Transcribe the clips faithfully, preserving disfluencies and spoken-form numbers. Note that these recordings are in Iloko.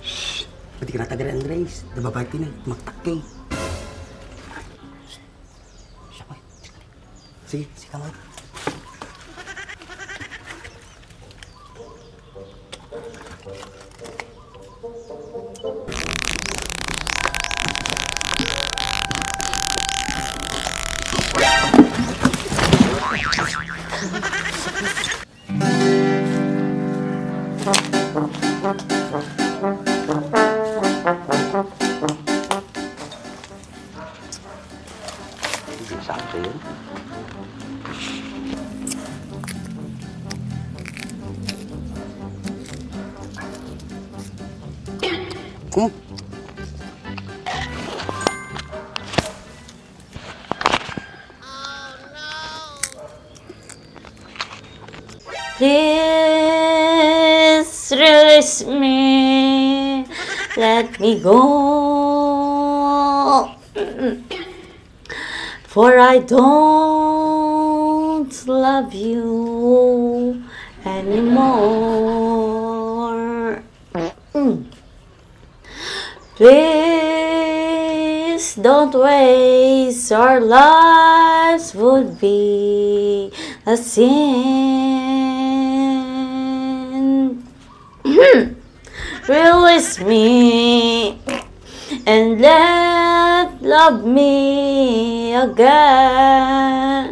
Shh! Pwede ka na tagay, Andres. Nababay ti na, magtakki. Siya ko eh. Sige, sige ka, Mike. Sige, sakto yun. Hmm? Please release me. Let me go. For I don't love you anymore. Please don't waste our lives would be a sin. Release me and let love me again.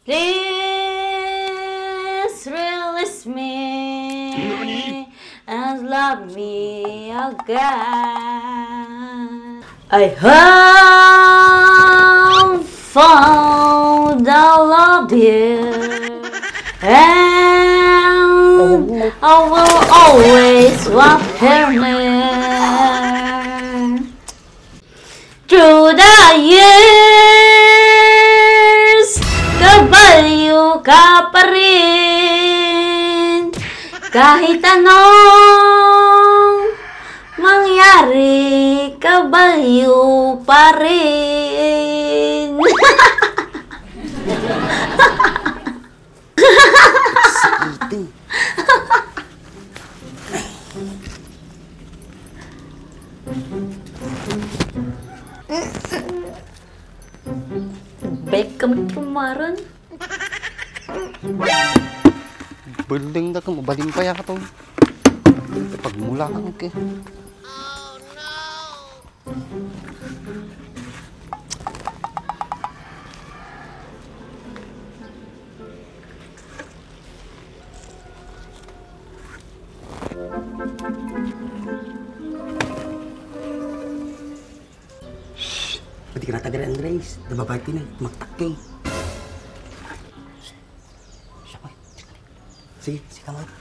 Please release me and love me again. I have found a love dear, and I will always want her near. Through the years, kabalyo ka pa rin. Kahit anong mangyari, kabalyo pa rin. Sakitin. Bek kami tumaran. Building da kamo, baling pa yata to. Pagmula ang ke. Shh! Pwede ka na tagay, Andres. Nababay ti na, magtakki. Shh! Siya ko eh. Sige, sige ka, Mike.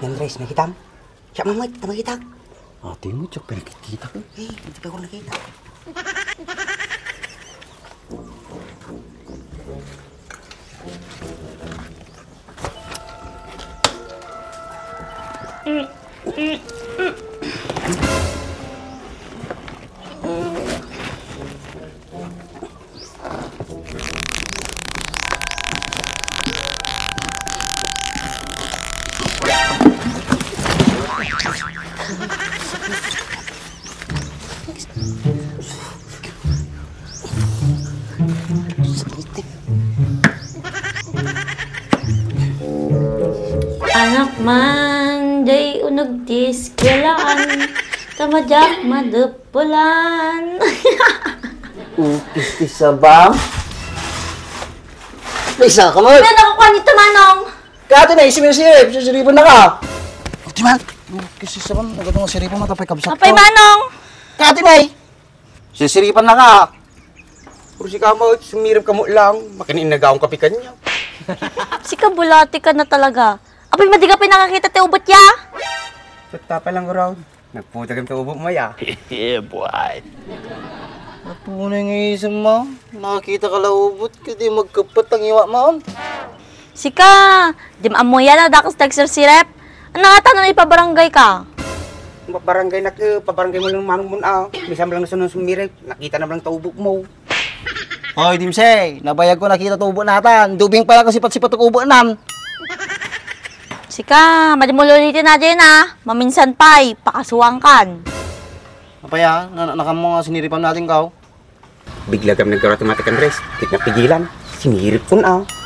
Yan, Andres, nakitam? Siya, Mike, tama kita. Ate mo, siya pinakikita ko. Eh, hindi pa ako nakita. Anak man, jay uneg ti eskuelaan, ta madiak madep-, Bulan. Ukis ti sabam. May isa ka mo. Ano ka kuha nito, Manong? Kati na, isimisip, sisiripan na ka. Di man, ukis ti sabam, agad nga siripan, matapay kabsat Apay, ko. Manong? Kati na, sisiripan na ka. Puro si kamo, sumirip kamo lang, makininagaw ang kape kanya. Sika, bulati ka na talaga. Apay, madi ka pay nakakita ti ubot ya? Tutta pa lang, Rod. Nagputagam ta ubot mo, ya. Yeah, boy. Napunay nga isem mo. Nakakita ka la ubot, kadi magkapet ang iwa mo. Sika, di ammo yan, a, dakas nagsirsirep. Ano nga tanong ipabarangay ka? Pabarangay na, eh, pabarangay mo lang manong mun, a. Minsan lang nasunod sumirip. Nakita na lang ta ubot mo. Hoy, Dimsey, nabayag ko nakita ti ubot natan. Dubing pay la kasipat-sipat ti ubot nan. Sika, madi mo ulitin na din, a. Maminsan pay, pakasuangkan. Apay, a, na, na, nakam mo nga siniripan natin ka, o. Bigla gam nagkaroon automatic, Andres. Di napigilan. Sinirip ko na, a.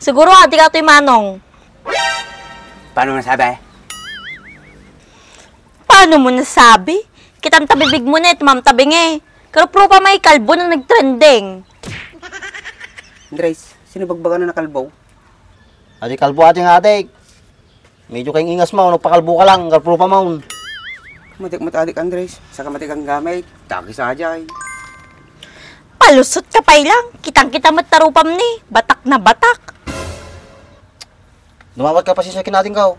Siguro, a, di ka to'y manong. Paano mo nasabi? Paano mo nasabi? Kitam ta bibig mo ne, tumamtabing e. Karup-rupa may kalbo na nagtrending. Andres, sino bagbaga na nakalbo? Adi kalbo ating adik. Medyo kayong ingas mo, nagpakalbo ka lang, karup-rupa mo. Matik mo ta adik, Andres. Saka matik ang gamit. Dagis ajay. Palusot ka pay lang. Kitang-kita met ta rupam ni. Batak na batak. Dumawat ka pa si sakin natin ka, o.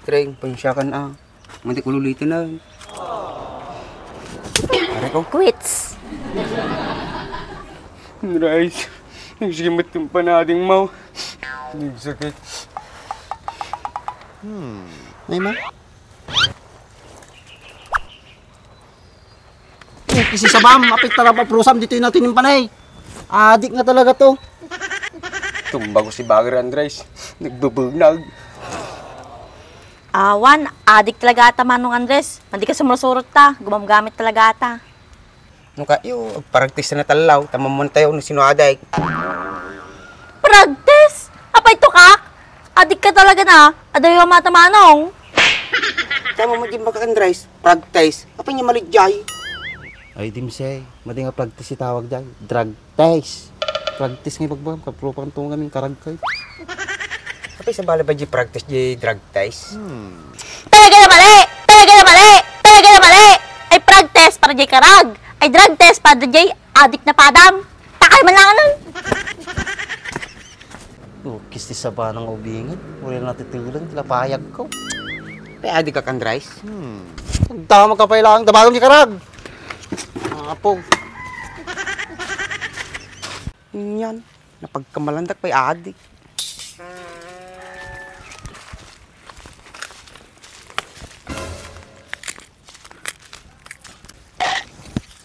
Treng, pansyakan, a. Madi ko ulitin na. Pare ko. Quits. Rice. Nagsige met ti panading mo. Nagsakit. Hmm. Nay, ma? Kisi sabam, apit tarap aprusam dito yung natin yung panay. Adik nga talaga to. Tumbago si Bagger Andres. Nagbubunag. Awan, adik talaga ata, Manong Andres. Madi ka sumursurot ta. Gumamgamit talaga ata. No kayo, agparagtis na talaw. Tamamon tayo no sino adik. Practice? Apay tukak? Adik ka talaga na. Adayo mata, Manong. Tama mo din baka Andres. Practice. Apa niya mali jay? Ay, Dimsey. Madi nga practice itawag jay. Drug test. Practice nga ibagbagam. Kapropan to ngamin karagkay. Apa sa bala ba di practice di drug test? Hmm. Talaga na mali! Talaga na mali! Talaga na mali! Ay, practice para di karag. Ay, drug test para di adik na padam. Takay man lang nun. Ukis ti sabanang ubingan. Uli na natitilan, lapayag ko. Kaya di ka kan rice? Hmm. Agdama ka pay lang, damagam di karag. Apog. Yan. Napagkamalandak pay adik.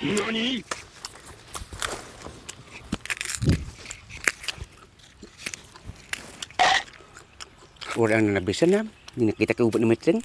Nani? Wala ang nanabisan na. Di nakita kay ubat ni Metring.